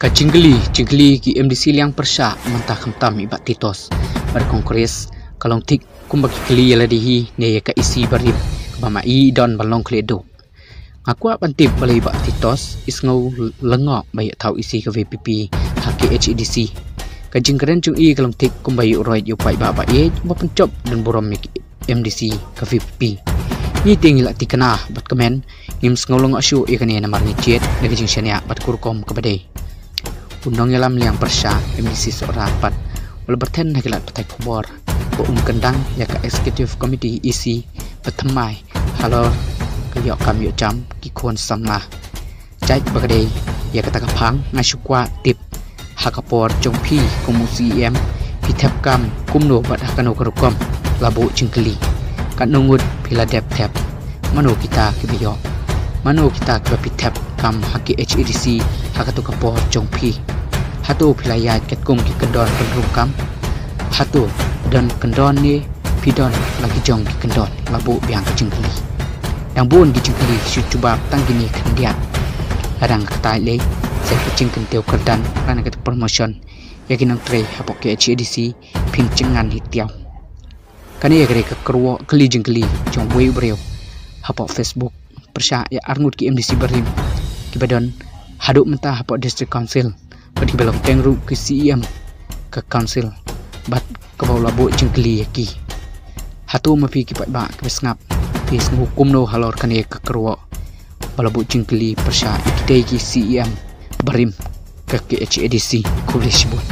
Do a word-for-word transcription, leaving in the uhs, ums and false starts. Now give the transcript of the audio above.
Jingkylli, jingkylli ki M D C liang pyrshah mynta khamtam i Bah Titos. Bad Congress ka long thik kumba ki kylli ïa lade hi ne ïa ka E C barim kaba ma i don ban long khlieh duh. Nga kwah ban tip balei Bah Titos i sngew lyngngoh ba ïa thaw E C ka V P P ha K H A D C. Ka jingkren jong i ka long thik kumba ïa u roit ïa u paidbah ba ïeit ba pynjop don burom ïa ki M D C ka V P P. Ngi te ngi la tikna bad kmen ngim sngew lyngngoh shuh ïa kane namar ngi jied da ka jingshaniah bad ka rukom kaba dei. U nongïalam liang pyrshah M D C Sohra pat u la byrthen ha ki lad pathai khubor ba um kyndang ïa ka Executive Committee E C ba thymmai halor ka ïoh kam ïoh jam ki khun samla. Jait ba ka dei ïa kata ka phang nga shu kwah tip ha ka por jong phi kum u C E M phi thep kam kumno bad ha kano ka rukom la buh jingkylli. Katno ngut phi la dep thep? Mano kita kiba ïoh? Mano kita kiba phi thep kam ha K H A D C ha kato ka por jong phi? Hato phi la ïaid katkum ki kyndon pynrung kam? Hato don kyndon ne phi don la ki jong ki kyndon la buh biang ka jingkylli? Dang bun ki jingkylli shu jubab tang kine khyndiat. Lada nga ktai lei sa ka jingkyntiew kyrdan lane ka promotion ïa ki nongtrei hapoh K H A D C phin jyngan hi tiaw. Kane ïa ka dei ka kyrwoh kylli jingkylli jong uwei u briew hapoh Facebook pyrshah ïa arngut ki M D C barim kiba don haduh mynta hapoh District Council bad kiba long teng ruh ki C E M ka Council bad kaba u la buh jingkylli ïa ki. Hato ma phi ki paidbah kiba sngap phi sngew kumno halor kane ka kyrwoh ba la buh jingkylli pyrshah ïa kitei ki C E M barim ka K H A D C? Khublei shibun.